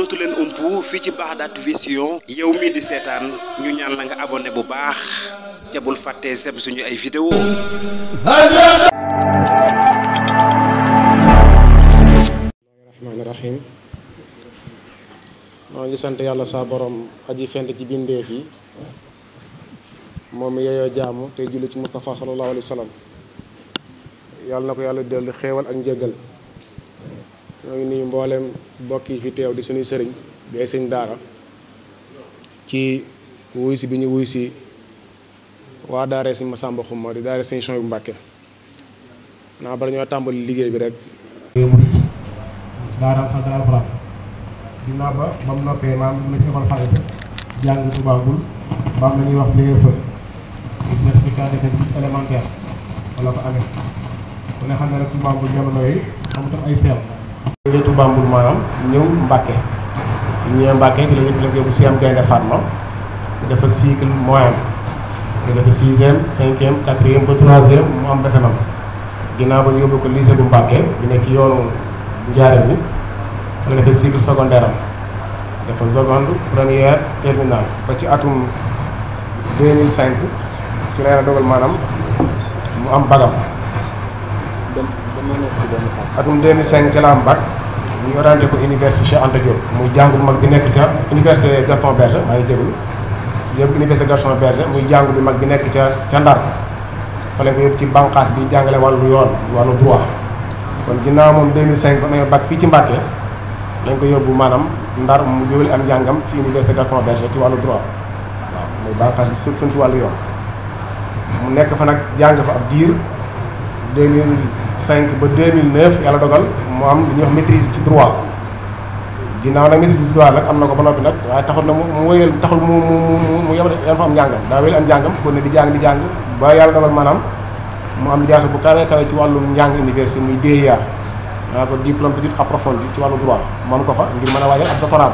dootu leen umpu fii ci Bagdad Vision yow mii di seetaan ñu ñaan la nga abonné bu baax ca bul fàttee sem suñu ay vidéo rahmaani rahim maa ngi sant yàlla saa borom aji fent ci bindeef yi moom yeyoo jaamu tey julli ci Moustapha sallallahu alayhi wa sallam yàlla na ko yàlla dellu xéewal ak njëggal ñoo ngi nuyu mbooleem mbokk yi fi teew di suñuy sëriñ di ay sëñ daara ci wuy si bi ñu wuy si waa daara si Massamba Xuma di daara sëñ Souhaïbou Mbacké naa bala ñoo tàmbali liggéey bi rek daara fàttali alxuraan ginnaaw ba mu noppee maam na ci école xaalis jàng tubaabul maam la ñuy wax CFE di certificat d'études élémentaires wala ko amee ku ne xam ne rek tubaabul jamono yi amutam ay seel ñëw tubaabul maanaam ñëw Mbacké ñëw Mbacké ci la yóbbu CM Gaynde Fatma dafa cycle moyen te dafa 6e 5e 4e ba 3e mu am BFEM ginnaaw ba ñu yóbbu ko lycée bu Mbacké bi nekk yoonu Njaaréem bi fa la defee cycle secondaire am dafa seconde première terminale ba ci atum 2005 ci la dogal maanaam mu am bagam atum 2005 ci la am bac ñu orienté ko université Cheikh Anta Diop muy jàngu bu mag bi nekk ca université Gaston Berger maa ngi déglu yëpp université Gaston Berger muy jàngu bi mag bi nekk ca Ndar fa lañ ko yóbbu ci bànqaas bi jàngale wàllu yoon wàllu droit kon ginnaaw moom 2005 ba nañoo bac fii ci Mbacké lañ ko yóbbu maanaam Ndar mu jógale am njàngam ci université Gaston Berger ci wàllu droit waaw muy bànqaas bi surtout ci wàllu yoon mu nekk fa nag jàng fa ab diir 2005 ba 2009 yàlla dogal mu am li ñuy wax maîtrise ci droit ginnaaw nag maîtrise ci droit nag am na ko ba noppi nag waaye taxul na mu wéyal taxul mu yem fa am njàngam daa wéyal am njàngam kon ne di jàng ba yàlla dogal maanaam mu am lijaasa bu kawe ci wàllum njàng université muy DEA maa ko diplôme d'études approfondies ci wàllu droit mu am ko fa ngir mën a waajal ab doctorat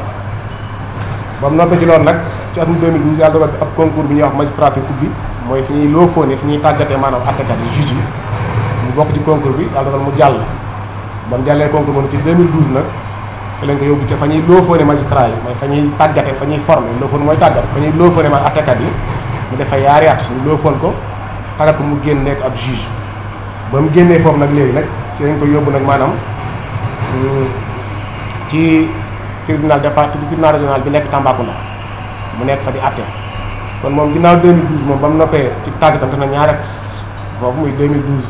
ba mu noppee ci loolu nag ci atum 2012 yàlla dogal ab concours bi ñuy wax magistrature publique mooy fi ñuy loo fóone fi ñuy tàggatee maanaam àttekat yi juge yi mu bokk ci concours bi yàlla dogal mu jàll ba mu jàllee concours moom ci 2012 nag te lañ ko yóbbu ca fa ñuy loo fóone magistrat yi mooy fa ñuy tàggate fa ñuy formé loo fóone mooy tàggat fa ñuy loo fóone maanaam àttekat yi mu def fa yaari at ñu loo fóon ko tàggat ko mu génn nekk ab juge ba mu génnee foofu nag léegi nag ci lañ ko yóbbu nag maanaam ci tribunal régional bi nekk Tambacounda mu nekk fa di àtte kon moom ginnaaw 2012 moom ba mu noppee ci tàggatam def na ñaari at foofu muy 2012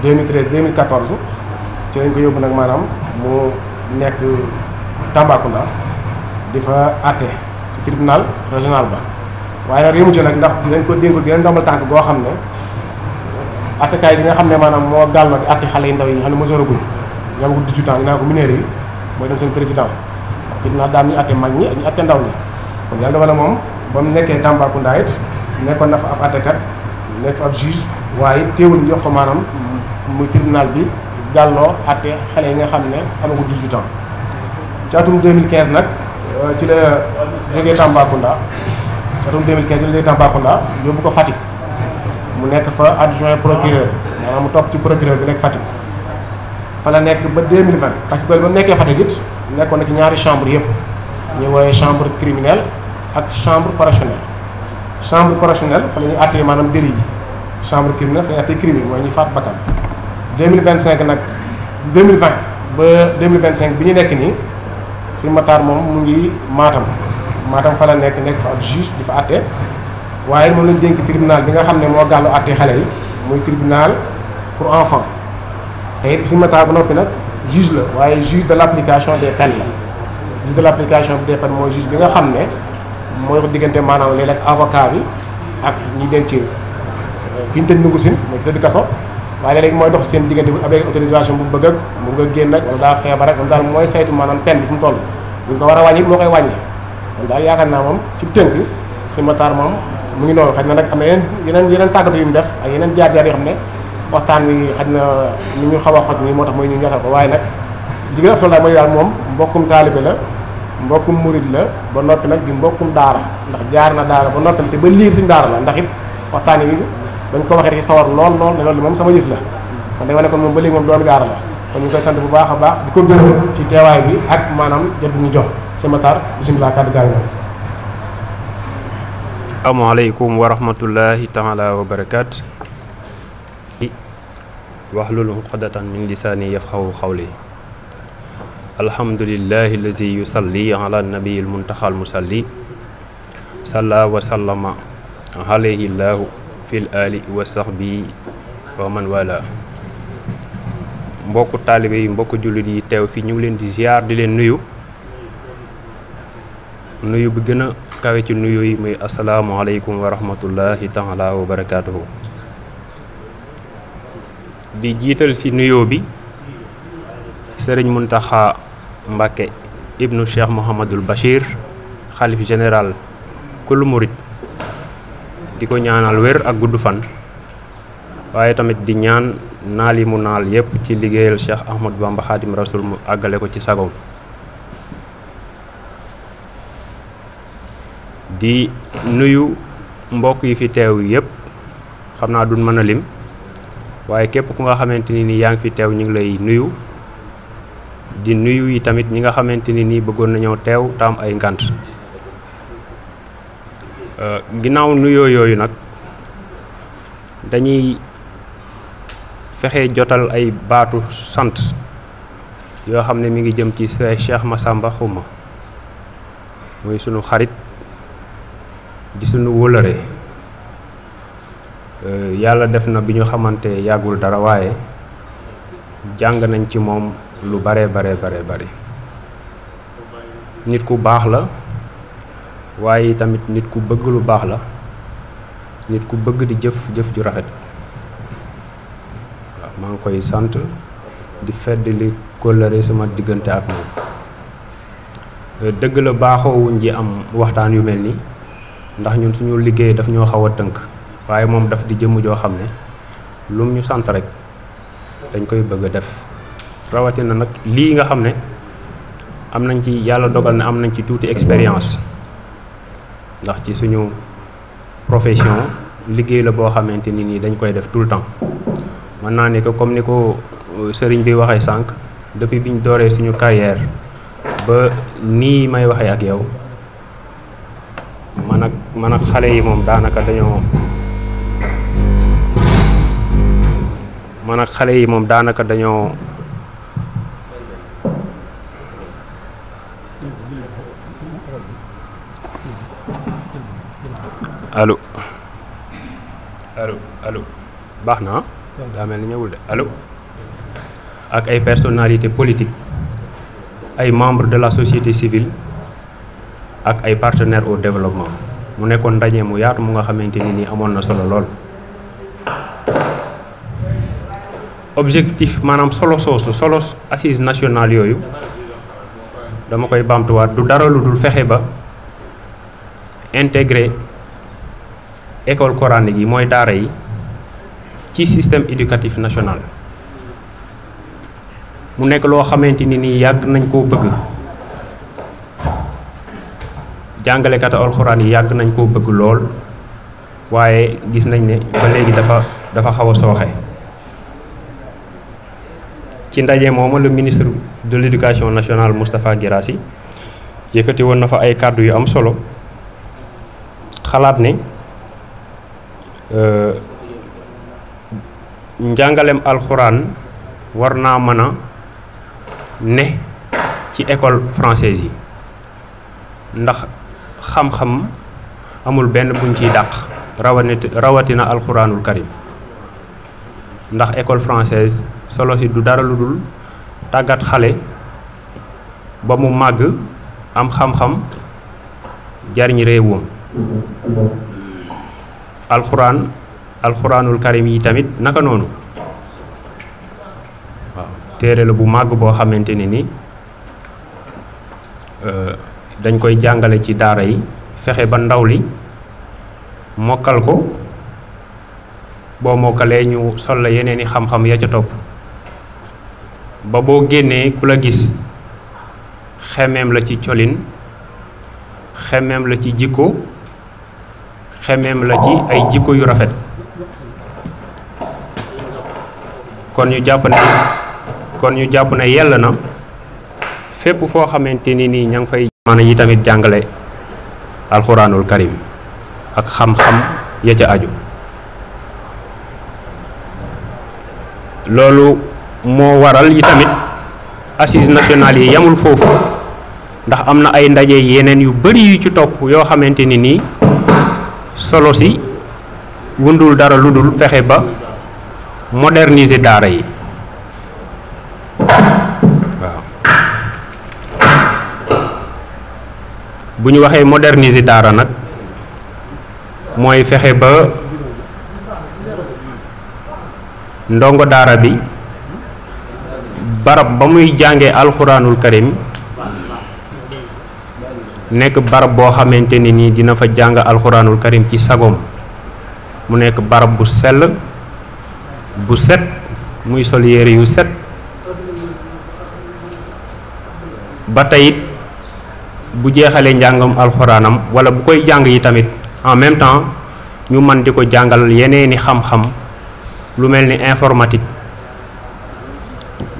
2013 2014 ci lañ ko yóbbu nag maanaam mu nekk Tambacounda di fa àtte ci tribunal régional ba waaye nag yëmu ci nag ndax dinañ ko dénk dinañ ndombal tànk goo xam ne attekaay bi nga xam ne maanaam moo gàll na di atte xale yu ndaw yi nga xam ne mosoragul ñoom ko 18 ans dinaa ko mineur yi mooy doon seen président tribunal daal ñu atte mag ñi ak ñu atte ndaw ñi kon yàlla dafa la moom ba mu nekkee Tambacounda it nekkoon na fa ab attekat nekk fa ab juge waaye teewul ñu jox ko maanaam muy tribunal bi gàlloo atte xale yi nga xam ne amagul 18 ans ci atum 2015 nag ci la jógee Tambacounda ci atum 2015 ci la jógee Tambacounda yóbbu ko Fatick mu nekk fa adjoint procureur maanaam mu topp ci procureur bi nekk Fatick fa la nekk ba 2020 parce que ba mu nekkee Fatick it nekkoon na ci ñaari chambre yëpp ñu woowee chambre criminelle ak chambre correctionnelle chambre correctionnelle fa la ñuy àttee maanaam délit yi chambre criminelle fa la ñuy àttee crime yi mooy ñuy faat bakkan 2025 nag 2020 ba 2025 bi ñu nekk nii si Matar moom mu ngi Matam fa la nekk fa ak juge di fa àtte waaye moom lañ dénk tribunal bi nga xam ne moo gàllu àtte xale yi muy tribunal pour enfants te it si Matar ba noppi nag juge la waaye juge de l' application des peines la juge de l' application des peines mooy juge bi nga xam ne mooy ko diggante maanaam léeg-léeg avocat bi ak ñi denc ki ñu tëj nungu sin mooy tëdd kaso waaye léeg-léeg mooy dox seen diggante bu avec autorisation bu bëgg ak mu nga génn ak wala daa feebar rek moom daal mooy saytu maanaam peine bi fu mu toll bu ñu ko war a wàññi moo koy wàññi kon daal yaakaar naa moom ci tënk si Matar moom mu ngi noonu xaj na nag am na yeneen tàggatu yu mu def ak yeneen jaar-jaar yoo xam ne waxtaan wi xaj na ni ñu xaw a xoj nii moo tax mooy ñu ñatal ko waaye nag jigéen ab soldat mooy daal moom mbokkum taalibe la mbokkum murid la ba noppi nag di mbokkum daara ndax jaar na daara ba noppi te ba liir suñu daara la ndax it waxtaan yi dañ ko waxee rek sawar lool ne loolu moom sama yëf la kon day wane kon moom ba léegi moom doomi daara la kon ñu koy sant bu baax a baax di ko gërëm ci teewaay bi ak maanaam jot bi ñu jox sëñ Matar bisimilah kàddu gaa ngi noonu. asalaamaaleykum wa rahmatullahi taala wa barakaatu. wahlul uqdatan min lisaani yafqahu qawli. alhamdulillahi allazi yusalli ala nabiyil muntaxal musalli. salla wa sallama alayhi llahu fil ali wa sahbi wa man wala. mbokku taalibe yi mbokku jullit yi teew fi ñu ngi leen di ziar di leen nuyu bi gën a kawe ci nuyu yi muy asalaamaaleykum wa rahmatullahi taala wa barakaatuhu. di jiital ci nuyoo bi sëriñ Muntaxa Mbàkke ibnu Cheikh Mouhamadul Bachir xalif général kul murit di ko ñaanal wér ak gudd fan, waaye tamit di ñaan naal yi mu naal yépp ci liggéeyal Cheikh Ahmadou Bamba Xaadim Rasul mu àggale ko ci sagoom. di nuyu mbokk yi fi teew yépp, xam naa duñ mën a lim, waaye képp ku nga xamante ni nii yaa ngi fi teew ñu ngi lay nuyu. di nuyu yi tamit ñi nga xamante ni nii bëggoon nañoo teew tam ay ngant. ginnaaw nuyoo yooyu nag dañuy fexe jotal ay baatu sant yoo xam ne mi ngi jëm ci Cheikh Massamba Xuma muy sunu xarit di sunu wólëre. yàlla def na bi ñu xamante yàggul dara, waaye jàng nañ ci moom lu bare nit ku baax la, waaye tamit nit ku bëgg lu baax la, nit ku bëgg di jëf ju rafet. waaw maa ngi koy sant di fedd li kóllëre sama diggante ak moom. dëgg la baaxoowuñ ji am waxtaan yu mel ni, ndax ñun suñu liggéey daf ñoo xaw a tënk, waaye moom daf di jëmm joo xam ne lum ñu sant rek dañ koy bëgg a def. rawatina nag lii nga xam ne am nañ ci, yàlla dogal ne am nañ ci tuuti expérience, ndax ci suñu profession liggéey la boo xamante ni nii dañ koy def tout le temps. mën naa ne que comme ni ko sëriñ bi waxee sànq, depuis biñ dooree suñu carrière ba nii may waxee ak yow, man ak xale yi moom daanaka dañoo allo baax na daa mel ni ñëwul de allo. ak ay personnalité politique, ay membres de la société civile ak ay partenaires au développement. mu nekkoon ndaje mu yaatu mu nga xamante ni nii amoon na solo lool. objectif maanaam solo assise nationale yooyu dama koy baamtuwaat, du dara lu dul fexe ba intégrer école coranique yi mooy daara yi ci système éducatif national. mu nekk loo xamante ni nii yàgg nañ koo bëgg, jàngalekatu alxuraan yi yàgg nañ koo bëgg lool, waaye gis nañ ne ba léegi dafa xaw a sooxe. ci ndaje moomu le ministre de l'éducation nationale Moustapha Guirassy yëkkati woon na fa ay kàddu yu am solo, xalaat ne njàngalem alxuraan war naa mën a ne ci école française yi, ndax xam-xam amul benn buñ ciy dàq, rawatina alxuraanul karim. ndax école française solo si du dara lu dul tàggat xale ba mu màgg am xam-xam jariñ réewam. alxuraanul karim yi tamit naka noonu. waaw téere la bu màgg boo xamante ne ni dañ koy jàngale ci daara yi, fexe ba ndaw li mokkal ko, boo mokkalee ñu sol la yeneen i xam-xam ya ca topp, ba boo génnee ku la gis xemeem la ci colin, xemeem la ci jikko, xemeem la ci ay jikko yu rafet. kon ñu jàpp ne yell na fépp foo xamante ni nii ña ngi fay maanaam yi tamit jàngale alxuraanul karim ak xam-xam ya ca aju. loolu moo waral yi tamit assises nationales yi yamul foofu, ndax am na ay ndaje yeneen yu bari yu ci topp yoo xamante ni nii solo si wundul dara lu dul fexe ba moderniser daara yi. waaw bu ñu waxee moderniser daara nag mooy fexe ba ndongo daara bi barab ba muy jàngee alxuraanul karim nekk barab boo xamante ni nii dina fa jàng alxuraanul karim ci sagom, mu nekk barab bu sell bu set, muy sol yére yu set, ba tey bu jeexalee njàngam alxuraanam wala bu koy jàng yi tamit en même temps ñu man di ko jàngal yeneeni xam-xam lu mel ni informatique,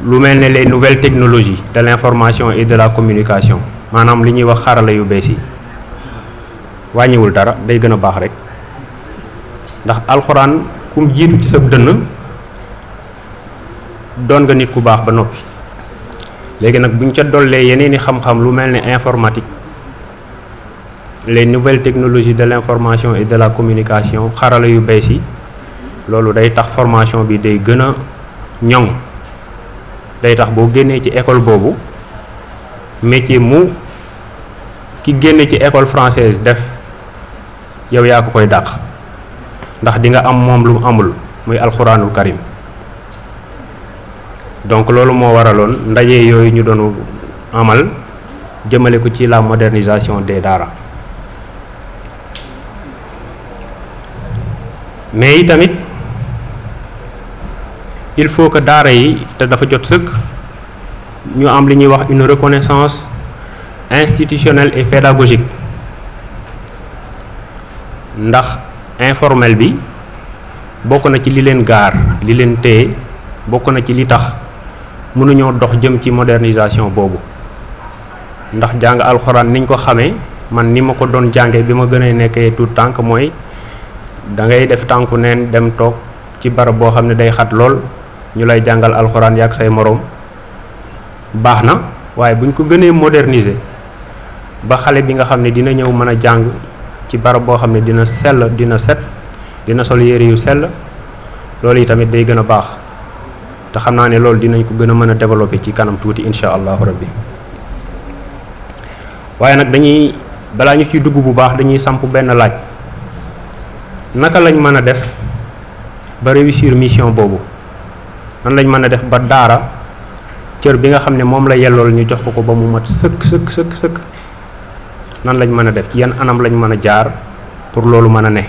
lu mel ne les nouvelles technologies de l'information et de la communication, maanaam li ñuy wax xarala yu bees yi. wàññiwul dara, day gën a baax rek, ndax alxuraan kum jiitu ci sa dënn doon nga nit ku baax ba noppi. léegi nag buñ ca dollee yeneeni xam-xam lu mel ne informatique, les nouvelles technologies de l'information et de la communication, xarala yu bees yi, loolu day tax formation bi day gën a ñoŋ. day tax boo génnee ci école boobu métier mu ki génne ci école française def yow yaa ko koy dàq, ndax di nga am moom lu mu amul, muy alxuraanul karim. donc loolu moo waraloon ndaje yooyu ñu doon amal jëmale ko ci la modernisation des daara. mais yi tamit il faut que daara yi te dafa jot sëkk ñu am li ñuy wax une reconnaissance institutionnelle et pédagogique, ndax informel bi bokk na ci li leen gaar, li leen téye, bokk na ci li tax mënuñoo dox jëm ci modernisation boobu. ndax jàng alxuraan niñ ko xamee, man ni ma ko doon jàngee bi ma gën a nekkee tout tànk mooy da ngay def tànku neen dem toog ci barab boo xam ne day xat lool, ñu lay jàngal alxuraan yàgg say moroom. baax na, waaye buñ ko gënee moderniser ba xale bi nga xam ne dina ñëw mën a jàng ci barab boo xam ne dina sell, dina set, dina sol yére yu sell, loolu yi tamit day gën a baax. te xam naa ne loolu dinañ ko gën a mën a développer ci kanam tuuti incha allahu rabbi. waaye nag dañuy, balaa ñu ciy dugg bu baax, dañuy samp benn laaj: naka lañ mën a def ba réussir mission boobu? nan lañ mën a def ba daara cër bi nga xam ne moom la yellool ñu jox ko ba mu mat sëkk sëkk sëkk sëkk? nan lañ mën a def, ci yan anam lañ mën a jaar pour loolu mën a ne?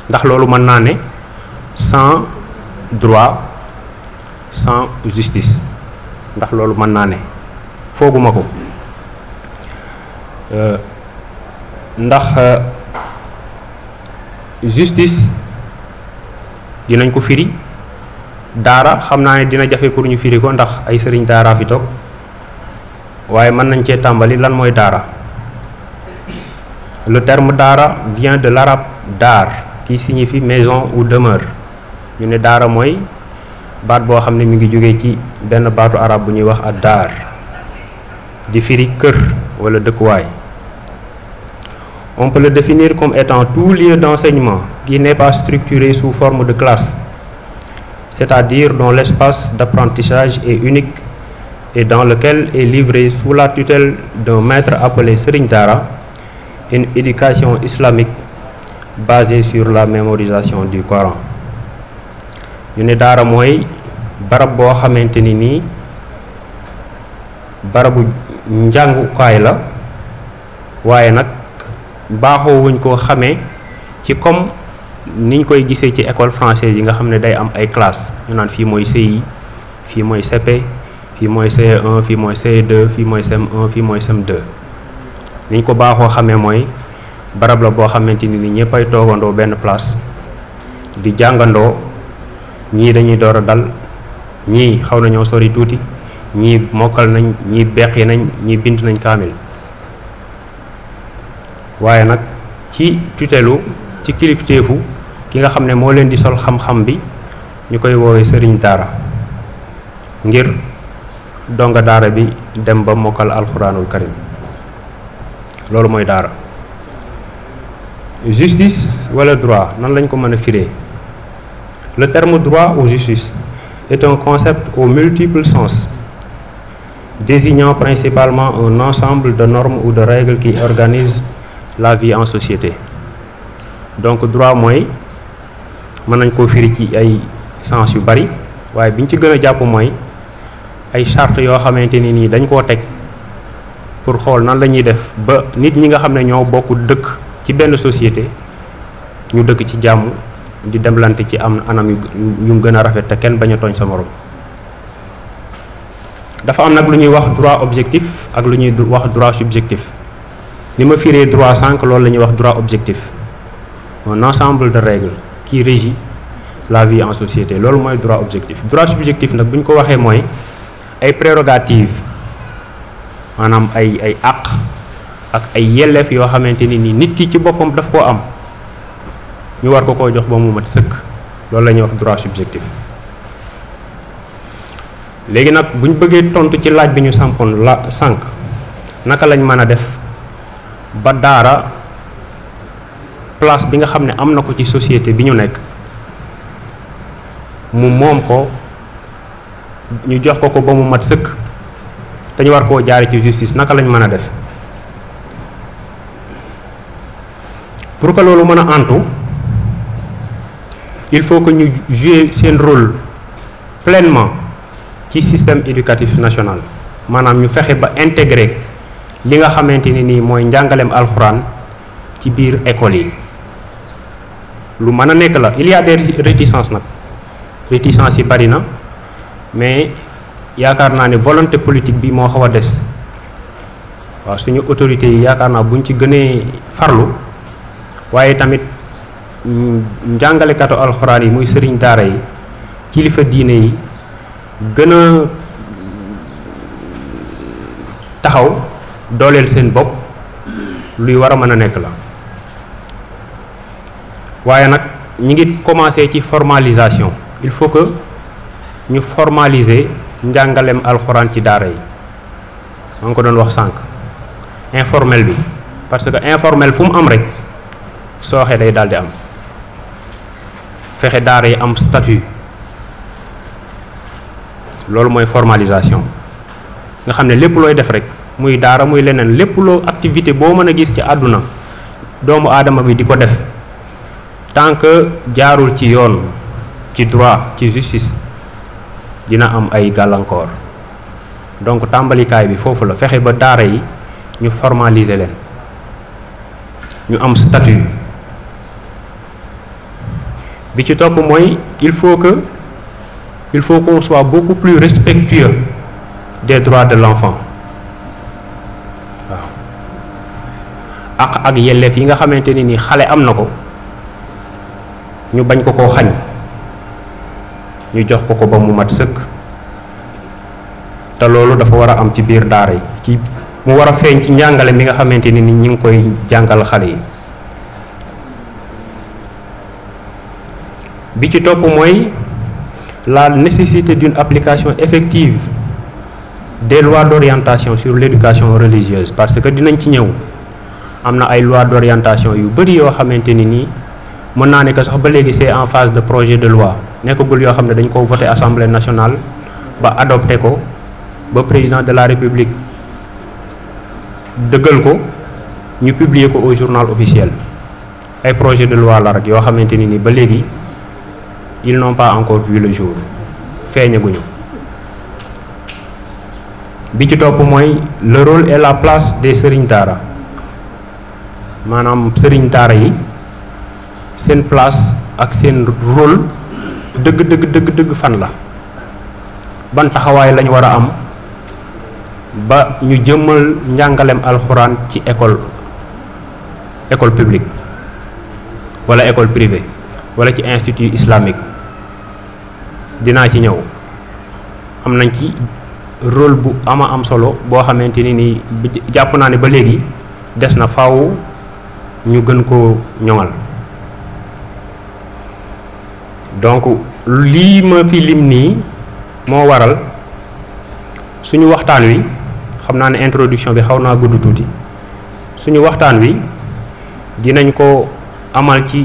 ndax loolu mën naa ne sans droit, sans justice? ndax loolu mën naa ne? fooguma ko. ndax justice dinañ ko firi, daara xam naa ne dina jafe pour ñu firi ko ndax ay sëriñ daara fi toog, waaye mën nañ cee tàmbali. lan mooy daara? le terme daara vient de l'arabe daar, qui signifie maison ou demeure. ñu ne daara mooy baat boo xam ne mi ngi jógee ci benn baatu arabe bu ñuy wax ad daar, di firi kër wala dëkkuwaay. On peut le définir comme étant tout lieu d'enseignement qui n'est pas structuré sous forme de classe, c'est-à-dire dont l'espace d'apprentissage est unique et dans lequel est livré sous la tutelle d'un maître appelé Serigne Dara une éducation islamique basée sur la mémorisation du Coran. ñu ne daara mooy barab boo xamante ni nii barabu njàngukaay la, waaye nag baaxoo wuñ koo xamee ci comme niñ koy gisee ci école française yi nga xam ne day am ay classe, ñu naan fii mooy CI, fii mooy CP, fii mooy CE1, fii mooy CE2, fii mooy CM1, fii mooy CM2. niñ ko baaxoo xamee mooy barab la boo xamante ni ñëpp ay toogandoo benn place di jàngandoo, ñii dañuy door a dal, ñii xaw nañoo sori tuuti, ñii mokkal nañ ñii beqi nañ ñii bind nañ kaamil waaye nag ci tutelu ci kilifteefu ki nga xam ne moo leen di sol xam-xam bi ñu koy woowee sëriñ daara ngir donga daara bi dem ba mokkal alxuraanul karim loolu mooy daara. Justice wala droit nan lañ ko mën a firee. Le terme droit ou justice est un concept aux multiples sens désignant principalement un ensemble de normes ou de règles qui organisent la vie en société. Donc droit mooy mën nañ koo firi ci ay sens yu bari waaye biñ ci gën a jàpp mooy ay charte yoo xamante ni nii dañ koo teg pour xool nan la ñuy def ba nit ñi nga xam ne ñoo bokk dëkk ci benn société ñu dëkk ci jàmm di demlante ci am anam yu gën a rafet te kenn bañ a tooñ sa morom. dafa am nag lu ñuy wax droit objectif ak lu ñuy wax droit subjectif ni ma firee droit sànq loolu la ñuy wax droit objectif un ensemble de règles qui régit la vie en société loolu mooy droit objectif. Droit subjectif nag bu ñu ko waxee mooy ay prérogatives maanaam ay àq ak ay yelleef yoo xamante ni nit ki ci boppam daf koo am ñu war ko koo jox ba mu mat sëkk loolu la ñuy wax droit subjectif. léegi nag bu ñu bëggee tontu ci laaj bi ñu sampoon la sànq naka lañ mën a def ba daara place bi nga xam ne am na ko ci société bi ñu nekk mu moom ko ñu jox ko ba mu mat sëkk te ñu war koo jaare ci justice naka lañ mën a def pour que loolu mën a antu il faut que ñu jouer seen rôle pleinement ci système éducatif national maanaam ñu fexe ba intégrer li nga xamante ni nii mooy njàngaleem alxuraan ci biir école yi lu mën a nekk la il y a des réticences nag réticences yi bari na mais yaakaar naa ne volonté politique bi moo xaw a des waaw suñu autorités yi yaakaar naa buñ ci gënee farlu waaye tamit njàngalekatu alxuraan yi muy sëriñ daara yi kilifa diine yi gën a taxaw dooleel seen bopp luy war a mën a nekk la waaye nag ñi ngi commencé ci formalisation il faut que ñu formaliser njàngaleem alxuraan ci daara yi ma ngi ko doon wax sànq informel bi parce que informel fu mu am rek sooxe day daal di am fexe daara yi am statut loolu mooy formalisation nga xam ne lépp looy def rek muy daara muy leneen lépp loo activité boo mën a gis ci àdduna doomu aadama bi di ko def tant que jaarul ci yoon ci droit ci justice dina am ay gàllankoor donc tàmbalikaay bi foofu la fexe ba daara yi ñu formaliser leen ñu am statut bi ci topp mooy il faut qu'on soit beaucoup plus respectueux des droits de l'enfant waaw ak yelleef yi nga xamante ni nii xale am na ko ñu bañ ko koo xañ ñu jox ko ba mu mat sëkk te loolu dafa war a am ci biir daara yi ci mu war a feeñ ci njàngale mi nga xamante ni ñu ngi koy jàngal xale yi bi ci topp mooy la nécessité d'une application effective des lois d'orientation sur l'éducation religieuse parce que dinañ ci ñëw am na ay lois d'orientation yu bari yoo xamante ni nii mën naa ne que sax ba léegi c'est en phase de projet de loi nekkagul yoo xam ne dañ ko voté assemblée nationale ba adopté ko ba président de la république dëggal ko ñu publier ko au journal officiel ay projet de loi la rek yoo xamante ni nii ba léegi ils n'ont pas encore vu le jour feeñaguñu bi ci topp mooy le rôle et la place des sëriñ daara maanaam sëriñ daara yi seen place ak seen rôle dëgg fan la ban taxawaay lañ war a am ba ñu jëmmal njàngaleem alxuraan ci école publique wala école privée wala ci institut islamique dinaa ci ñëw am nañ ci rôle bu ama am solo boo xamante ni nii jàpp naa ne ba léegi des na faaw ñu gën koo ñoŋal. donc lii ma fi lim nii moo waral suñu waxtaan wi xam naa ne introduction bi xaw naa gudd tuuti suñu waxtaan wi dinañ ko amal ci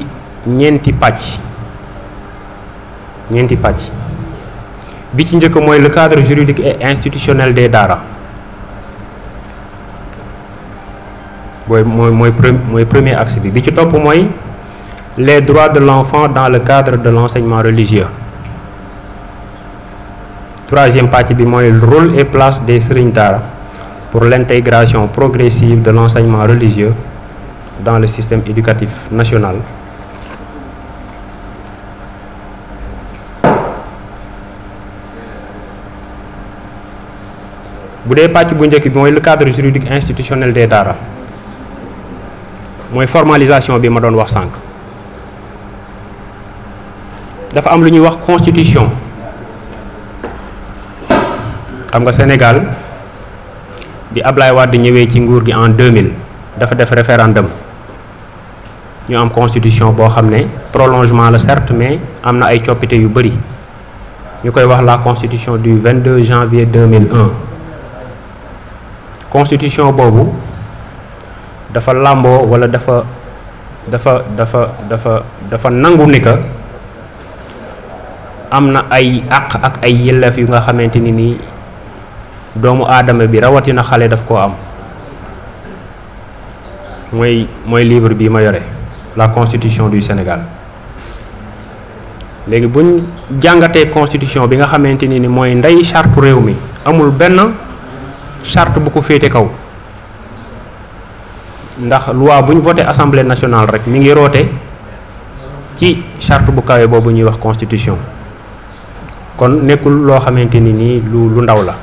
ñeenti pàcc bi ci njëkk mooy le cadre juridique et institutionnel des daara mooy premier axe bi ci topp mooy les droits de l'enfant dans le cadre de l'enseignement religieux. Troisième partie bi mooy le rôle et place des sëriñ daara pour l'intégration progressive de l'enseignement religieux dans le système éducatif national. bu dee pàcc bu njëkk bi mooy le cadre juridique institutionnel des daara mooy formalisation bi ma doon wax sànq. dafa am lu ñuy wax constitution xam nga Sénégal bi Ablaye Wade ñëwee ci nguur gi en 2000 dafa def référendum ñu am constitution boo xam ne prolongement la certes mais am na ay coppite yu bëri ñu koy wax la constitution du 22 janvier 2001 constitution boobu dafa làmboo wala dafa nangu ni que am na ay àq ak ay yelleef yu nga xamante ni nii doomu aadama bi rawatina xale daf koo am mooy livre bi ma yore la constitution du Sénégal léegi buñ jàngatee constitution bi nga xamante ni ni mooy ndey charte réew mi amul benn charte bu ko féete kaw ndax loi buñ voté assemblée nationale rek mi ngi roote ci charte bu kawe boobu ñuy wax constitution kon nekkul loo xamante ni nii lu ndaw la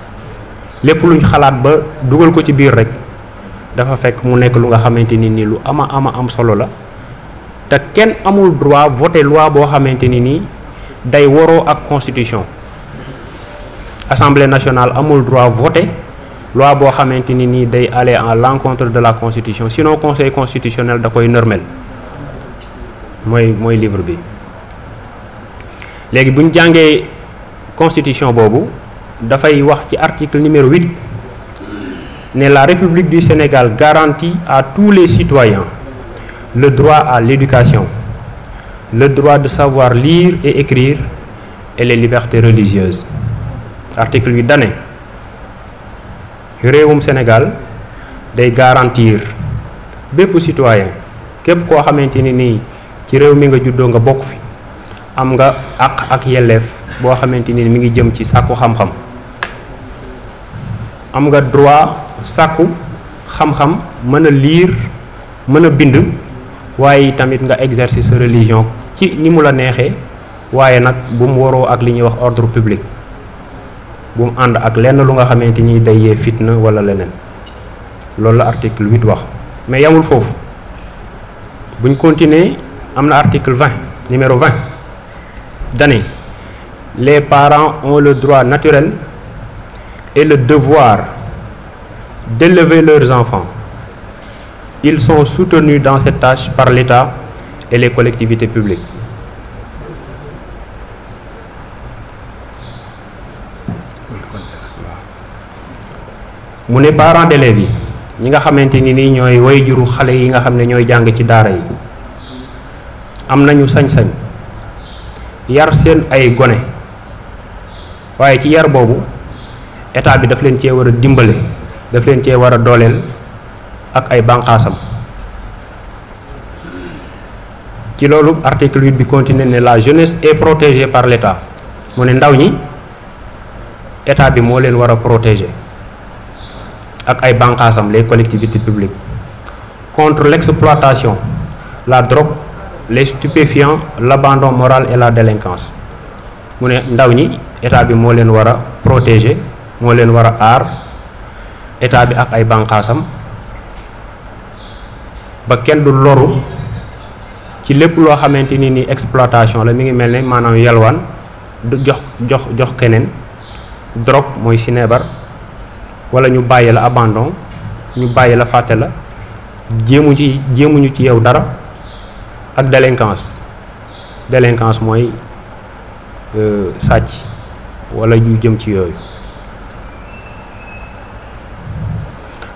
lépp luñ xalaat ba dugal ko ci biir rek dafa fekk mu nekk lu nga xamante ni nii lu ama am solo la te kenn amul droit voter loi boo xamante ni nii day waroo ak constitution assemblée nationale amul droit voter loi boo xamante ni nii day aller à l'encontre de la constitution sinon conseil constitutionnel da koy nërmel mooy livre bi léegi buñ jàngee constitution boobu dafay wax ci article numéro 8 ne la République du Sénégal garantit à tous les citoyens le droit à l'éducation, le droit de savoir lire et écrire et les libertés religieuses. Article 8 dane réewum Sénégal day garantir bépp citoyen képp koo xamante ni nii ci réew mi nga juddoo nga bokk fi am nga àq ak yelleef boo xamante ni mi ngi jëm ci sàkku xam-xam am nga droit sàkku xam-xam mën a lire mën a bind waaye tamit nga exercer sa religion ci ni mu la neexee waaye nag bu mu waroo ak li ñuy wax ordre public bu mu ànd ak lenn lu nga xamante ni day yee fitna wala leneen loolu la article 8 wax mais yamul foofu buñ continuer am na article 20 numéro 20 dane les parents ont le droit naturel et le devoir d'élever leurs enfants. Ils sont soutenus dans cette tâche par l'État et les collectivités publiques. mu ne parents d'élèves yi ñi nga xamante ni nii ñooy waajuru xale yi nga xam ne ñooy jàng ci daara yi am nañu sañ-sañ yar seen ay gone waaye ci yar boobu état bi daf leen cee war a dimbale daf leen cee war a dooleel ak ay bànqaasam ci loolu article 8 bi continue ne la jeunesse est protégée par l'État mu ne ndaw ñi état bi moo leen war a protéger ak ay bànqaasam les collectivités publiques contre l'exploitation, la drogue, les stupéfiants, l'abandon moral et la délinquance. mu ne ndaw ñi état bi moo leen war a protéger moo leen war a aar état bi ak ay bànqaasam ba kenn du loru ci lépp loo xamante ni exploitation la mi ngi mel ne maanaam yalwaan du jox keneen drogue mooy sineebar wala ñu bàyyi la abandon, ñu bàyyi la fàtte la, jéemuñu ci yow dara, ak délinquance. Délinquance mooy sàcc wala yu jëm ci yooyu.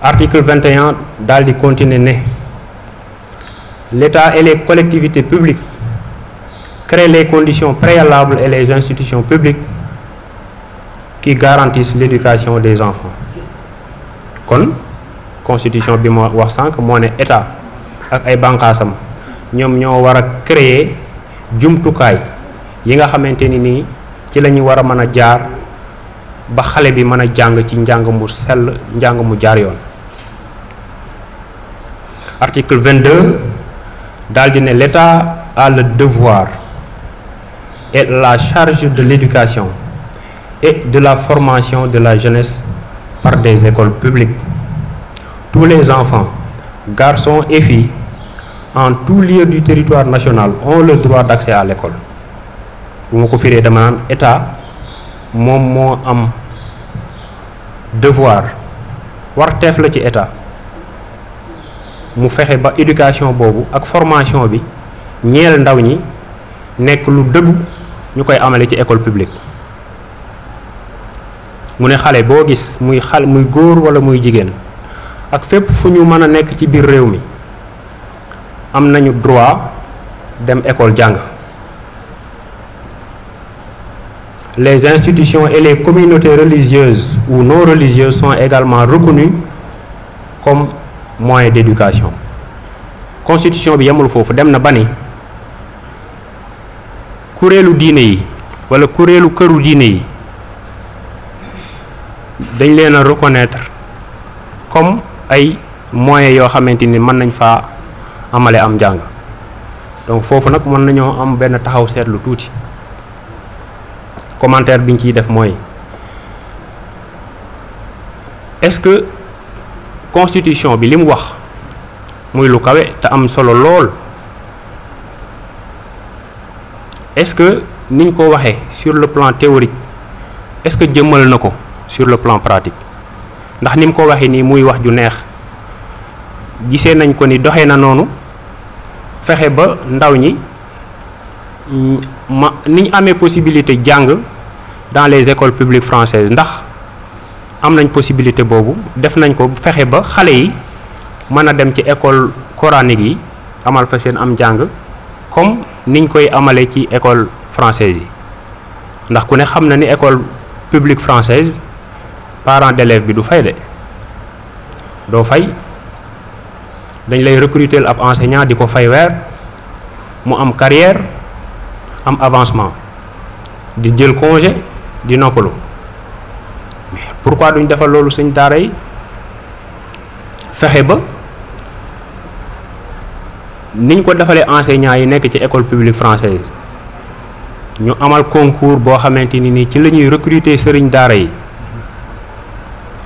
Article 21 daal di continuer ne l'État et les collectivités publiques créent les conditions préalables et les institutions publiques qui garantissent l'éducation des enfants. Kon constitution bi mo wax sànq moo ne état ak ay bànqaasam ñoom ñoo war a créer jumtukaay yi nga xamante ni nii ci la ñu war a mën a jaar ba xale bi mën a jàng ci njàng mu sell, njàng mu jaar yoon. Article 22 daal di ne l'État a le devoir et la charge de l'éducation et de la formation de la jeunesse par des écoles publiques. Tous les enfants, garçons et filles, en tout lieu du territoire national ont le droit d'accès à l'école. bu ma ko firee dama naan état moom moo am devoir warteef la ci état mu fexe ba éducation boobu ak formation bi ñeel ndaw ñi nekk lu dëggu ñu koy amale ci école publique. mu ne xale boo gis muy góor wala muy jigéen ak fépp fu ñu mën a nekk ci biir réew mi am nañu droit dem école jàng. Les institutions et les communautés religieuses ou non religieuses sont également reconnues comme moyens d'éducation. Constitution bi yamul foofu dem na ba ni kuréelu diine yi wala kuréelu këru diine yi dañ leen a reconnaître comme ay moyens yoo xamante ni mën nañ faa amale am njàng. Donc foofu nag mën nañoo am benn taxaw seetlu tuuti. Commentaire biñ ciy def mooy est-ce que constitution bi li mu wax muy lu kawe te am solo lool est-ce que niñ ko waxee sur le plan théorique est-ce que jëmmal na ko sur le plan pratique ndax ni mu ko waxee nii muy wax ju neex gisee nañ ko ni doxee na noonu fexe ba ndaw ñi niñ amee possibilité jàng dans les écoles publiques françaises ndax am nañ possibilité boobu def nañ ko fexe ba xale yi mën a dem ci école coranique yi amal fa seen am jàng comme niñ koy amale ci école française yi ndax ku ne xam na ni école publique française parent d'élève bi du fay de doo fay dañ lay recruter ab enseignant di ko fay weer mu am carrière am avancement di jël congé di noppalu mais pourquoi duñ defal loolu suñ daara yi fexe ba niñ ko defalee enseignants yi nekk ci école publique française ñu amal concours boo xamante ni ci la ñuy recruter sëriñ daara yi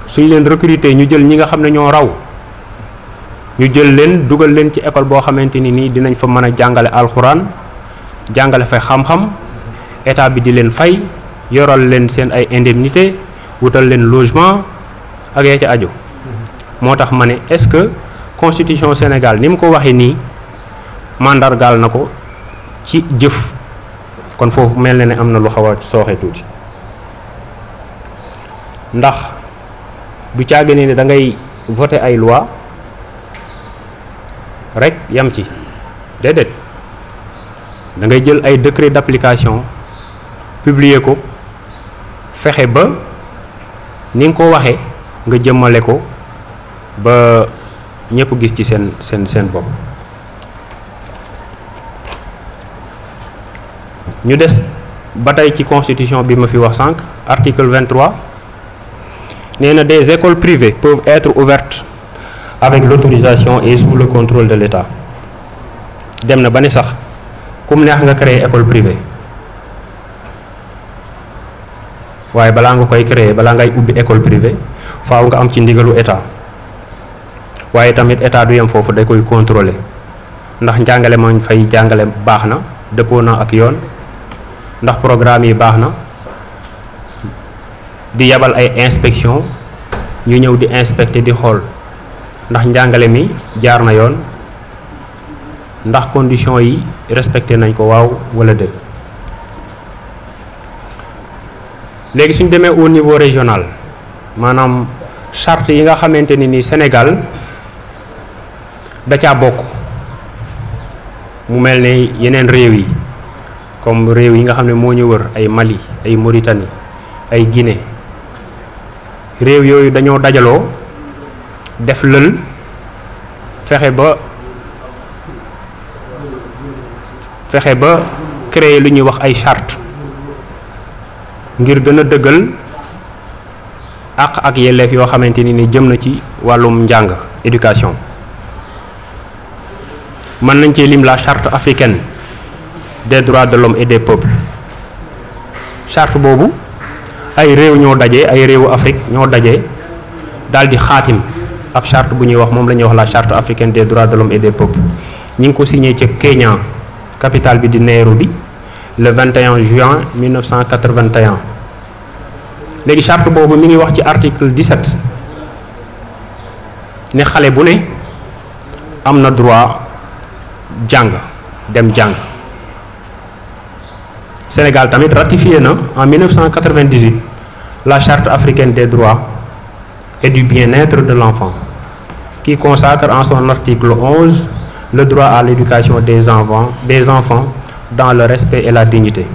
suñ leen recruter ñu jël ñi nga xam ne ñoo raw ñu jël leen dugal leen ci école boo xamante ni dinañ fa mën a jàngale alxuraan jàngale fa xam-xam état bi di leen fay yoral leen seen ay indemnité wutal leen logement ak ya ca aju moo tax ma ne est-ce que constitution Sénégal ni mu ko waxee nii mandargaal na ko ci jëf kon foofu mel na ne am na lu xaw a sooxe tuuti ndax du caage ne da ngay voter ay loi rek yam ci déedéet da ngay jël ay décret d'application publier ko fexe ba ni nga ko waxee nga jëmmale ko ba ñëpp gis ci seen bopp. ñu des ba tey ci constitution bi ma fi wax sànq article 23 nee na des écoles privées peuvent être ouvertes avec l'autorisation et sous le contrôle de l'État dem na ba ne sax kum neex nga créer école privée waaye balaa nga koy créer balaa ngay ubbi école privée faaw nga am ci ndigalu état waaye tamit état du yem foofu day koy contrôler ndax njàngale mañ fay jàngale baax na dëppoo na ak yoon ndax programme yi baax na di yabal ay inspection ñu ñëw di inspecter di xool ndax njàngale mi jaar na yoon, ndax conditions yi respecté nañ ko waaw wala déet. léegi suñ demee au niveau régional maanaam charte yi nga xamante ni Sénégal da caa bokk mu mel ne yeneen réew yi comme réew yi nga xam ne moo ñu wër ay Mali ay Mauritanie ay Guinée, réew yooyu dañoo dajaloo def lël fexe ba créer lu ñuy wax ay charte ngir gën a dëggal àq ak yelleef yoo xamante ni jëm na ci wàllum njàng éducation. mën nañ cee lim la charte africaine des droits de l'homme et des peuples. charte boobu ay réew ñoo daje, ay réewu Afrique ñoo daje daal di xaatim ab charte bu ñuy wax moom la ñuy wax la charte africaine des droits de l'homme et des peuples. ñi ngi ko signé ci Kenya, capitale bi di Nairobi, le 21 juin 1981. léegi charte boobu mi ngi wax ci article 17 ne xale bu ne am na droit jàng dem jàng. Sénégal tamit ratifié na en 1998 la charte africaine des droits et du bien-être de l'enfant, qui consacre en son article 11 le droit à l'éducation des enfants dans le respect et la dignité.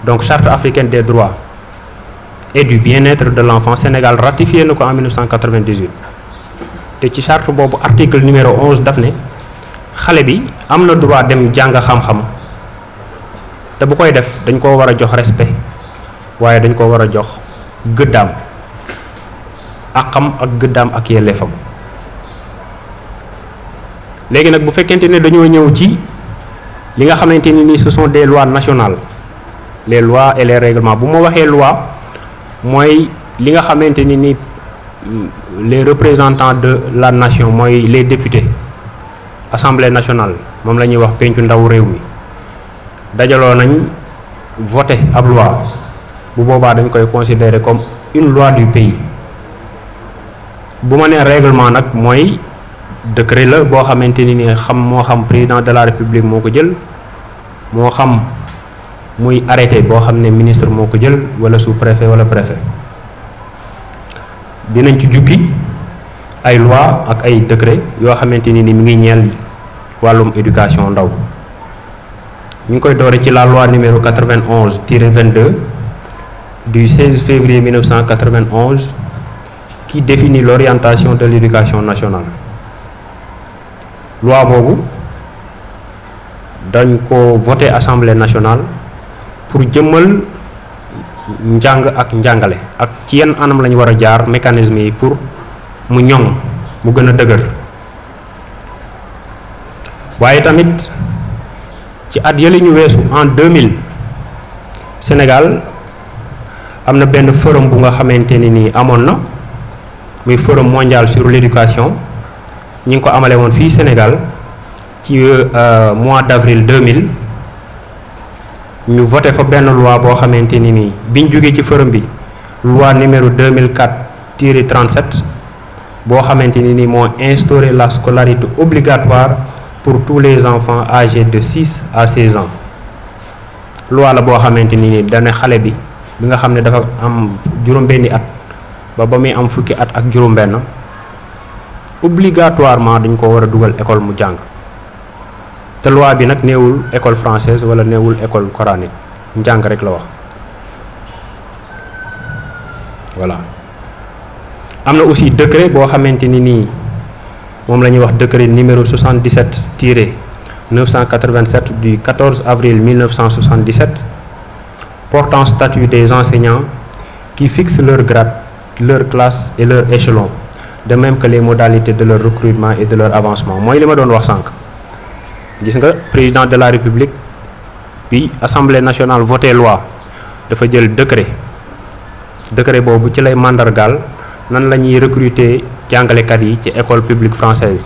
Donc charte africaine des droits et du bien-être de l'enfant, Sénégal ratifié na ko en 1998 te ci charte boobu article numéro 11 daf ne xale bi am na droit dem jàng xam-xam, te bu koy def dañ koo war a jox respect waaye dañ ko war a jox gëddaam ak xam ak gëddaam ak yelleefam. léegi nag bu fekkente ne dañoo ñëw ci li nga xamante ni ce sont des lois nationales, les lois et les règlements. bu ma waxee loi mooy li nga xamante ni les représentants de la nation mooy les députés, assemblée nationale moom la ñuy wax pencu ndaw réew mi, dajaloo nañ voté ab loi, bu boobaa dañ koy considérer comme une loi du pays. bu ma nee règlement nag mooy décret la boo xamante ni moo xam président de la république moo ko jël, moo xam muy arrêté boo xam ne ministre moo ko jël wala sous-préfet wala préfet. dinañ ci jukki ay loi ak ay décret yoo xamante ni mi ngi ñeel wàllum éducation ndaw. ñu ngi koy doore ci la loi numéro 91-22 du 16 février 1991 qui définit l'orientation de l'éducation nationale. loi boobu dañ ko voté assemblée nationale pour jëmmal njàng ak njàngale ak ci yenn anam lañu war a jaar mécanisme yi pour mu ñoŋ mu gën a dëgër. waaye tamit ci at yële ñu weesu en 2000 Sénégal am na benn forum bu nga xamante ni amoon na muy forum mondial sur l'éducation. ñi ngi ko amale woon fii Sénégal ci mois d'avril 2000 ñu voté fa benn loi boo xamante ni biñ jógee ci forum bi loi numéro 2004-37 boo xamante ni moo instauré la scolarité obligatoire pour tous les enfants âgés de 6 à 16 ans. loi la boo xamante ni dana xale bi nga xam ne dafa am juróom-benni at ba muy am fukki at ak juróom-benn obligatoirement dañ ko war a dugal école mu jàng. te loi bi nag neewul école française wala neewul école coranique, njàng rek la wax. voilà am na aussi décret boo xamante ni moom la ñuy wax décret numéro 77-987 du 14 avril 1977 portant statut des enseignants qui fixe leur grade, leur classe et leur échelon, de même que les modalités de leur recrutement et de leur avancement. mooy li ma doon wax sànq. gis nga président de la république bi assemblée nationale voté loi dafa jël décret boobu ci lay màndargaal nan la ñuy recruter jàngalekat yi ci école publique française.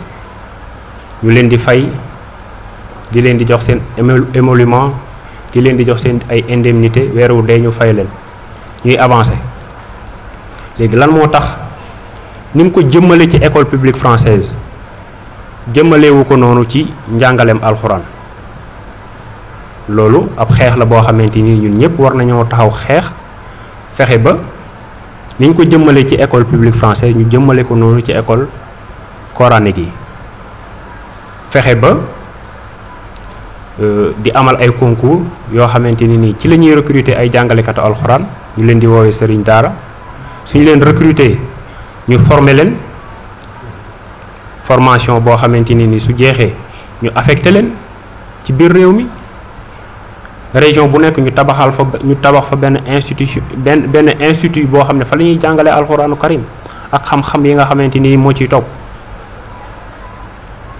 ñu leen di fay, di leen di jox seen émolument, di leen di jox seen ay indemnité weeru dee ñu fay leen ñuy avancer. léegi lan moo tax ni mu ko jëmmale ci école publique française jëmmalewu ko noonu ci njàngaleem alxuraan loolu ab xeex la boo xamante ni ñun ñëpp war nañoo taxaw xeex fexe ba niñ ko jëmmale ci école publique française ñu jëmmale ko noonu ci école coranique yi fexe ba di amal ay concours yoo xamante ni nii ci la ñuy recruter ay jàngalekatu alxuraan ñu leen di woowee sëriñ daara suñu leen recruter ñu former leen formation boo xamante ni nii su jeexee ñu affecté leen ci biir réew mi région bu nekk ñu tabax fa benn institution benn institut boo xam ne fa la ñuy jàngalee alxuraanu karim ak xam-xam yi nga xamante ni moo ciy topp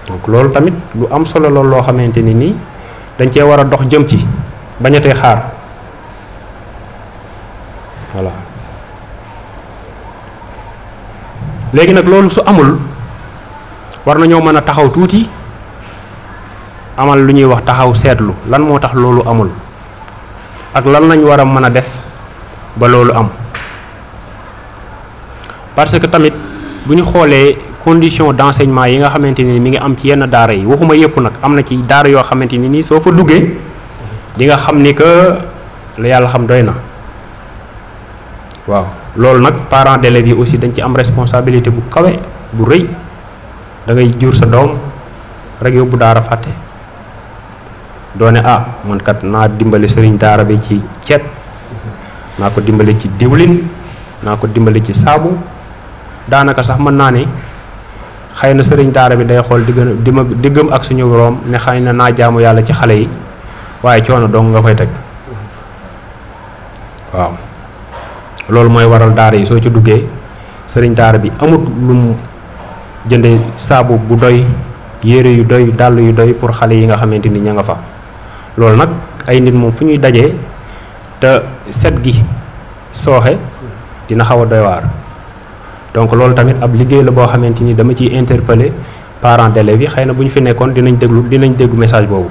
donc loolu tamit lu am solo loolu loo xamante ni nii dañ cee war a dox jëm ci bañatee xaar voilà léegi nag loolu su amul war nañoo mën a taxaw tuuti amal lu ñuy wax taxaw seetlu lan moo tax loolu amul ak lan lañ war a mën a def ba loolu am parce que tamit bu ñu xoolee condition d'enseignement yi nga xamante ni mi ngi am ci yenn daara yi waxuma yëpp nag am na ci daara yoo xamante ni nii soo fa duggee di nga xam ni que la yàlla xam doy na waaw loolu nag parents d'élèves yi aussi dañ ci am responsabilité bu kawe bu rëy da ngay jur sa doom rek yóbbu daara fàtte doone man kat naa dimbali sëriñ daara bi ci ceeb naa ko dimbali ci diwlin naa ko dimbali ci saabu daanaka sax mën naa ne xëy na sëriñ daara bi day xool diggam ak suñu borom ne xëy na naa jaamu yàlla ci xale yi waaye coono dong nga koy teg waaw loolu mooy waral daara yi soo ci duggee sëriñ daara bi amut lu mu jënde saabu bu doy yére yu doy dàll yu doy pour xale yi nga xamante ni ña nga fa loolu nag ay nit moom fu ñuy dajee te set gi sooxe dina xaw a doy waar donc loolu tamit ab liggéey la boo xamante ni dama ciy interpeller parents d'élèves yi xëy na bu ñu fi nekkoon dinañ déglu message boobu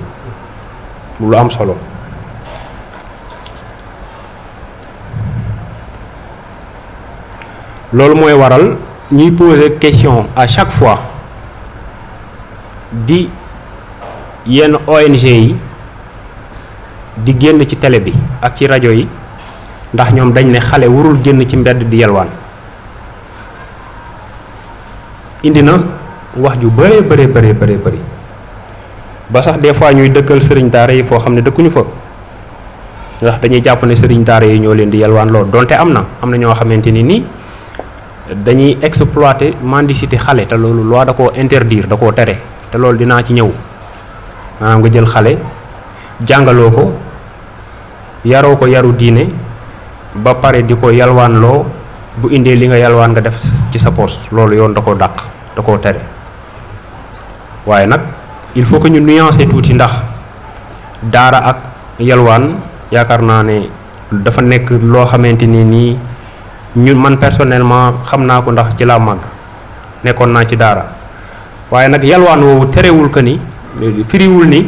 lu am solo loolu mooy waral ñuy poser question à chaque fois di yenn ONG yi di génn ci télé bi ak ci rajo yi ndax ñoom dañ ne xale warul génn ci mbedd di yalwaan indi na wax ju bëri ba sax des fois ñuy dëkkal sëriñ daara yi foo xam ne dëkkuñu fa ndax dañuy jàpp ne sëriñ daara yi ñoo leen di yalwaan loolu donte am na ñoo xamante ni nii dañuy exploiter mendicité xale te loolu loi da koo interdire da koo tere te loolu dinaa ci ñëw maanaam nga jël xale jàngaloo ko yaroo ko yaru diine ba pare di ko yalwaanloo bu indee li nga yalwaan nga def ci sa poos loolu yoon da koo dàq da koo tere waaye nag il faut que ñu nuancer tuuti ndax daara ak yalwaan yaakaar naa ne dafa nekk loo xamante ni nii ñun man personnellement xam naa ko ndax ci laa màgg nekkoon naa ci daara waaye nag yalwaan woowu terewul que ni firiwul ni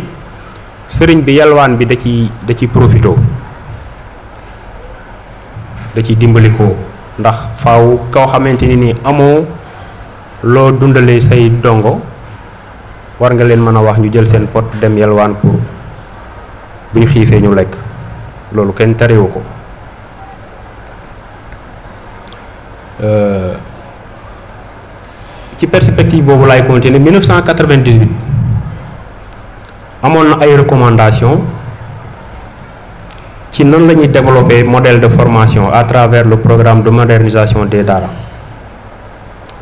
sëriñ bi yalwaan bi da ci profito da ci dimbali ko ndax faaw koo xamante ni nii amoo loo dundalee say dongo war nga leen mën a wax ñu jël seen pot dem yalwaan pour bu ñu xiifee ñu lekk loolu kenn terewu ko ci perspective boobu laay continuer 1998 amoon na ay recommandations ci nan la ñuy développer modèle de formation à travers le programme de modernisation des daara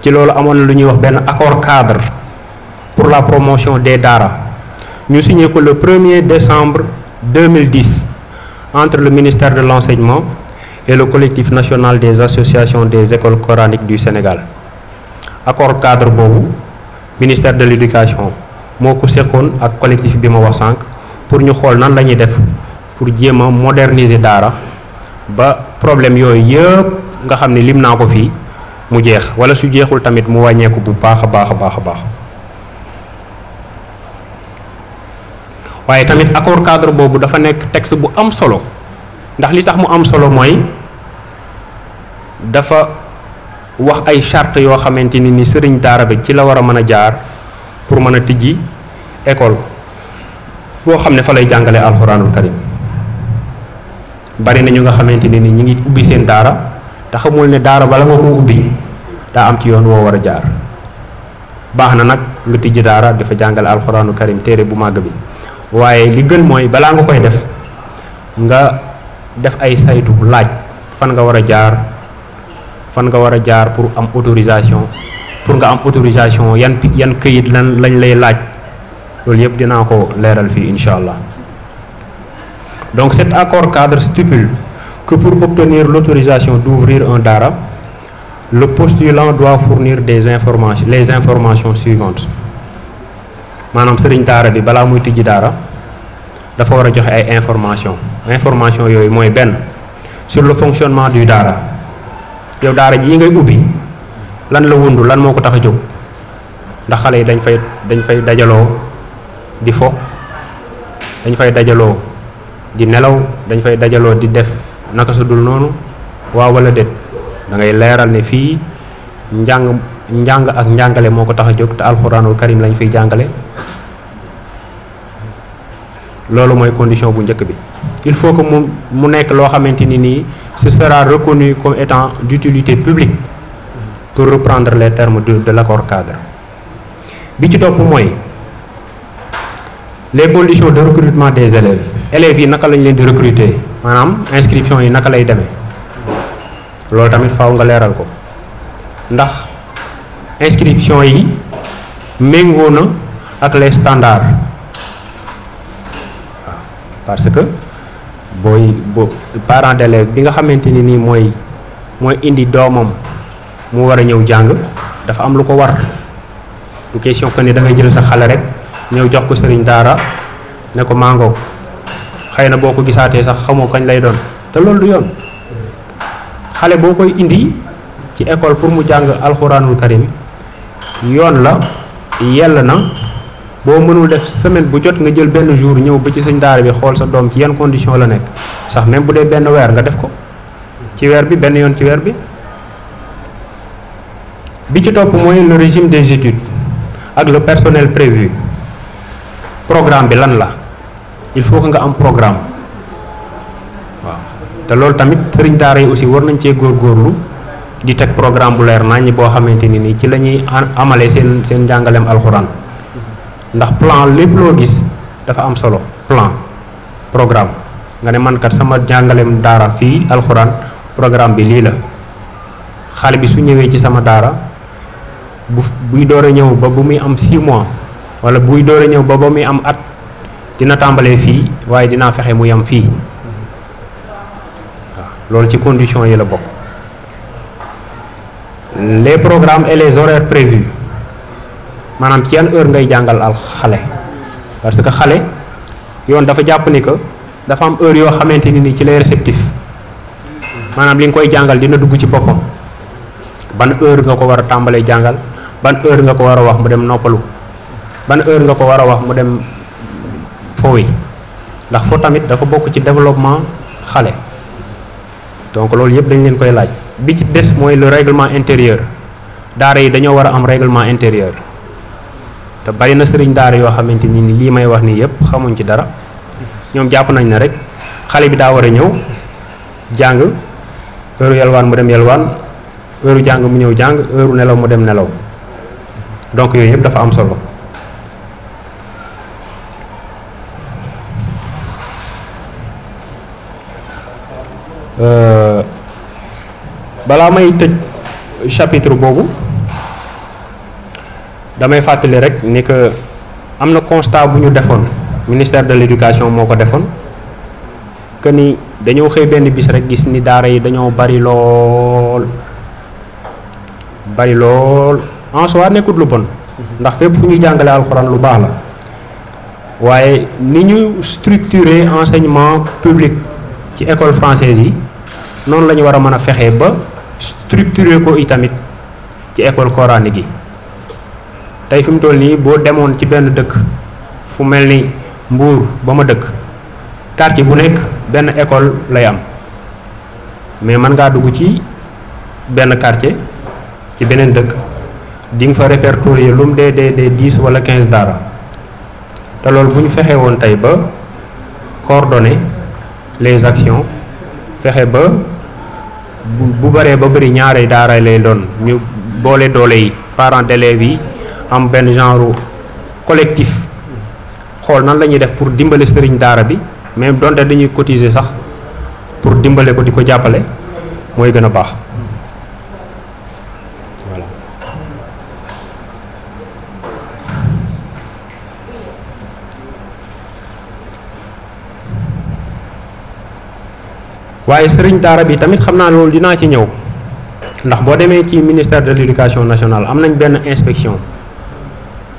ci loolu amoon na lu ñuy wax benn accord cadre pour la promotion des daara ñu signé ko le 1er décembre 2010 entre le ministère de l'enseignement et le collectif national des associations des écoles coraniques du Sénégal accord cadre boobu ministère de l'éducation moo ko seqoon ak collectif bi ma wax sànq pour ñu xool nan la ñuy def pour jéem a moderniser daara ba problème yooyu yëpp nga xam ne lim naa ko fii mu jeex wala su jeexul tamit mu wàññeeku bu baax a baax. waaye tamit accord cadre boobu dafa nekk texte bu am solo ndax li tax mu am solo mooy dafa wax ay charte yoo xamante ni sëriñ daara bi ci la war a mën a jaar pour mën a tijji école boo xam ne fa lay jàngale alxuraanul karim. bari na ñu nga xamante ni ñi ngi ubbi seen daara te xamul ne daara bala nga ko ubbi daa am ci yoon woo war a jaar. baax na nag nga tijji daara dafa jàngale alxuraanul karim téere bu màgg bi waaye li gën mooy balaa nga koy def nga def ay saytu laaj fan nga war a jaar pour am autorisation yan këyit lañ lay laaj loolu yëpp dinaa ko leeral fii incha allah. Donc cet accord cadre stipule que pour obtenir l'autorisation d'ouvrir un daara, le postulant doit fournir les informations suivantes. maanaam sëriñ daara bi balaa muy tijji daara dafa war a joxe ay information yooyu mooy benn sur le fonctionnement du daara yow daara ji ngay ubbi lan la wundu lan moo ko tax a jóg ndax xale yi dañ fay dajaloo di fo dañ fay dajaloo di nelaw dañ fay dajaloo di def naka sa dul noonu waaw wala déet da ngay leeral ne fii njàng ak njàngale moo ko tax a jóg te alxuraanul karim lañ fiy jàngale. loolu mooy condition bu njëkk bi il faut que mu nekk loo xamante ni nii ce sera reconnu comme étant d'utilité publique pour reprendre les termes de l'accord cadre. bi ci topp mooy les conditions de recrutement des élèves yi naka lañ leen di recruter maanaam inscription yi naka lay demee loolu tamit faaw nga leeral ko ndax inscription yi méngoo na ak les standards waaw parce que parent d'élève bi nga xamante ni nii mooy indi doomam mu war a ñëw jàng dafa am lu ko war du question que ni da ngay jël sa xale rek ñëw jox ko sëriñ daara ne ko mango xëy na boo ko gisaatee sax xamoo kañ lay doon te loolu du yoon xale boo koy indi ci école pour mu jàng alxuraanul karim yoon la yell na boo mënul def semaine bu jot nga jël benn jour ñëw ba ci sëñ daara bi xool sa doom ci yan condition la nekk sax même bu dee benn weer nga def ko ci weer bi benn yoon ci weer bi ci topp mooy le régime des études ak le personnel prévu programme bi lan la il faut que nga am programme waaw te loolu tamit sëriñ daara yi aussi war nañ cee góorgóorlu di teg programme bu leer naññ boo xamante ni nii ci la ñuy amalee seen njàngaleem alxuraan ndax plan lépp loo gis dafa am solo plan programme nga ne man kat sama njàngaleem daara fii alxuraan programme bi lii la xale bi su ñëwee ci sama daara buy door a ñëw ba bu muy am 6 mois wala buy door a ñëw ba muy am at dina tàmbalee fii waaye dinaa fexe mu yam fii waaw loolu ci conditions yi la bokk. Les programmes et les horaires prévus maanaam ci yan heure ngay jàngal xale parce que xale yoon dafa jàpp ni que dafa am heure yoo xamante ni ci lay réceptif maanaam li nga koy jàngal dina dugg ci boppam ban heure nga ko war a tàmbalee jàngal ban heure nga ko war a wax mu dem noppalu ban heure nga ko war a wax mu dem fooyi ndax foo tamit dafa bokk ci développement xale donc loolu yëpp dañ leen koy laaj. bi ci des mooy le règlement intérieur daara yi dañoo war a am règlement intérieur te bari na sëriñ daara yoo xamante ni lii may wax nii yëpp xamuñ ci dara ñoom jàpp nañ ne rek xale bi daa war a ñëw jàng heure yalwaan mu dem yalwaan heure jàng mu ñëw jàng heure nelaw mu dem nelaw donc yooyu yëpp dafa am solo. balaa may tëj chapitre boobu damay fàttali rek ni que am na constat bu ñu defoon ministère de l'éducation moo ko defoon que ni dañoo xëy benn bis rek gis ni daara yi dañoo bari lool en soi nekkut lu bon ndax fépp fu ñuy jàngale alxuraan lu baax la waaye ni ñu structurer enseignement public ci école française yi noonu la ñu war a mën a fexee ba structurer ko itamit ci école coranique yi tey fi mu toll nii boo demoon ci benn dëkk fu mel ni Mbuur ba ma dëkk quartier bu nekk benn école lay am mais mën ngaa dugg ci benn quartier ci beneen dëkk di nga fa répertorier lu mu dee 10 wala 15 daara te loolu bu ñu fexee woon tey ba coordonner les actions fexe ba bu bëree ba bëri ñaari daara lay doon ñu boole doole yi parents d'élèves yi am benn genre collectif xool nan la ñuy def pour dimbale sëriñ daara bi même donte dañuy cotiser sax pour dimbale ko di ko jàppale mooy gën a baax voilà. waaye sëriñ daara bi tamit xam naa loolu dinaa ci ñëw ndax boo demee ci ministère de l'éducation nationale am nañ benn inspection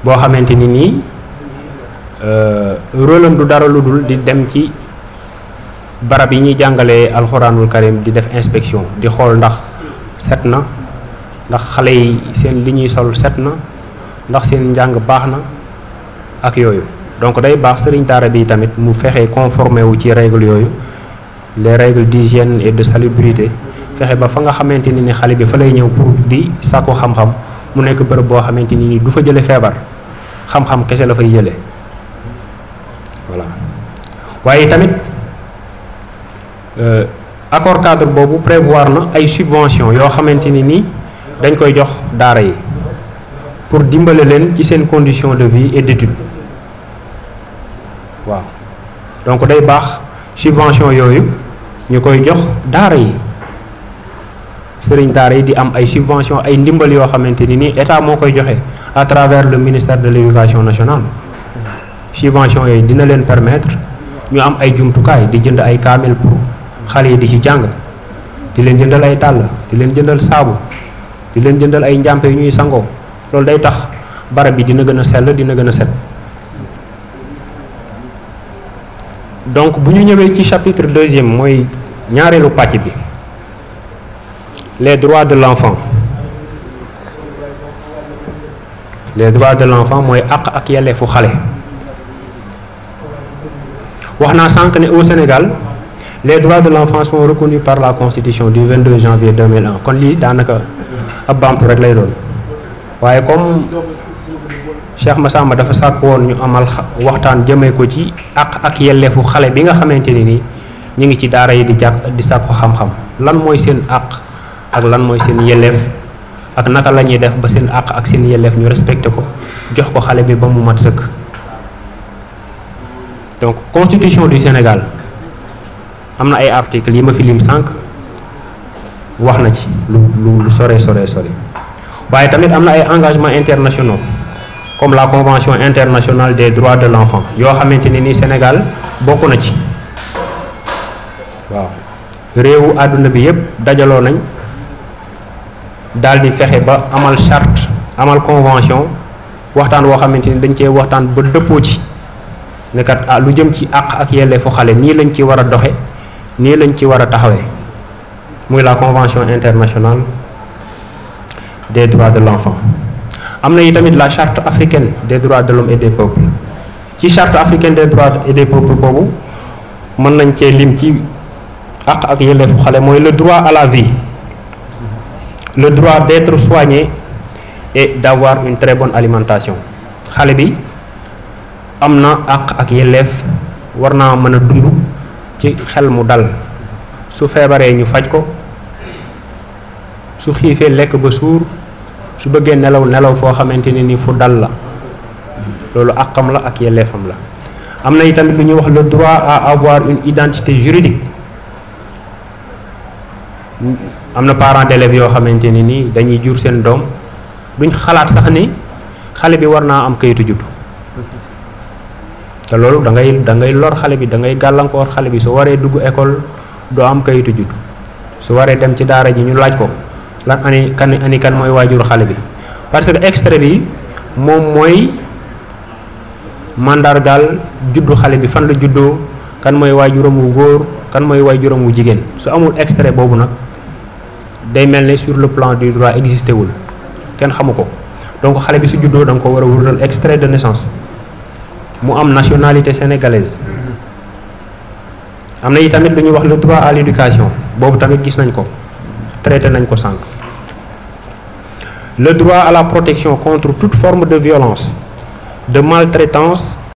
boo xamante ni nii rôle am du dara lu dul di dem ci barab yi ñuy jàngalee alxuraanul karim di def inspection di xool ndax set na ndax xale yi seen li ñuy sol set na ndax seen njàng baax na ak yooyu donc day baax sëriñ daara bi tamit mu fexe conformé wu ci règles yooyu les règles d'hygiène et de salubrité fexe ba fa nga xamante ni xale bi fa lay ñëw pour di sàkku xam-xam mu nekk bërëb boo xamante ni du fa jële feebar xam-xam kese la fay jële voilà. waaye tamit accord cadre boobu prévoir na ay subventions yoo xamante ni dañ koy jox daara yi pour dimbale leen ci seen condition de vie et d'étude waaw donc day baax subvention yooyu ñu koy jox daara yi sëriñ daara yi di am ay subvention ay ndimbal yoo xamante ni état moo koy joxe à travers le ministère de l'éducation nationale subvention yooyu dina leen permettre ñu am ay jumtukaay di jënd ay kaamil pour xale yi di ci jàng di leen jëndal ay dàll di leen jëndal saabu di leen jëndal ay njàmpe yu ñuy sangoo loolu day tax barab bi dina gën a sell dina gën a set. donc bu ñu ñëwee ci chapitre 2e mooy ñaareelu pàcc bi les droits de l'enfant mooy àq ak yelleefu xale. wax naa sànq ne au Sénégal les droits de l'enfant sont reconnus par la constitution du 22 janvier 2001 kon lii daanaka ab baamtu rek lay doon waaye comme Cheikh Massamba dafa sàkk woon ñu amal waxtaan jëmee ko ci àq ak yelleefu xale bi nga xamante ni nii ñu ngi ci daara yi di sàkku xam-xam lan mooy seen àq ak lan mooy seen yelleef ak naka la ñuy def ba seen àq ak seen yelleef ñu respecté ko jox ko xale bi ba mu mat sëkk. donc constitution du Sénégal am na ay articles yi ma fi lim sànq wax na ci lu sore waaye tamit am na ay engagements internationaux comme la convention internationale des droits de l'enfant yoo xamante ni Sénégal bokk na ci waaw réewu àdduna bi yépp dajaloo nañ daal di fexe ba amal charte amal convention waxtaan woo xamante ni dañ cee waxtaan ba dëppoo ci ne kat lu jëm ci àq ak yelleefu xale nii lañ ci war a doxe nii lañ ci war a taxawee muy la convention internationale des droits de l'enfant. am na yi tamit la charte africaine des droits de l'homme et des peuples ci charte africaine des droits et des peuples boobu mën nañ cee lim ci àq ak yelleefu xale mooy le droit à la vie, le droit d'être soigné et d'avoir une très bonne alimentation. xale bi am na àq ak yelleef war naa mën a dund ci xel mu dal su feebaree ñu faj ko su xiifee lekk ba suur su bëggee nelaw foo xamante ne ni fu dal la loolu àqam la ak yelleefam la. am na itamit lu ñuy wax le droit à avoir une identité juridique. am na parents d'élèves yoo xamante ni nii dañuy jur seen doom duñ xalaat sax ni xale bi war naa am kayitu juddu te loolu da ngay lor xale bi da ngay gàllankoor xale bi su waree dugg école doo am kayitu juddu su waree dem ci daara ji ñu laaj ko lan ani kan mooy waajur xale bi parce que extrait bi moom mooy mandargaal juddu xale bi fan la juddoo kan mooy waajuram wu góor kan mooy waajuram wu jigéen su amul extrait boobu nag day mel ne sur le plan du droit existé wul kenn xamu ko donc xale bi su juddoo da nga ko war a wutal extrait de naissance mu am nationalité sénégalaise. am na yi tamit lu ñuy wax le droit à l'éducation boobu tamit gis nañ ko traité nañ ko sànq le droit à la protection contre toute forme de violence, de maltraitance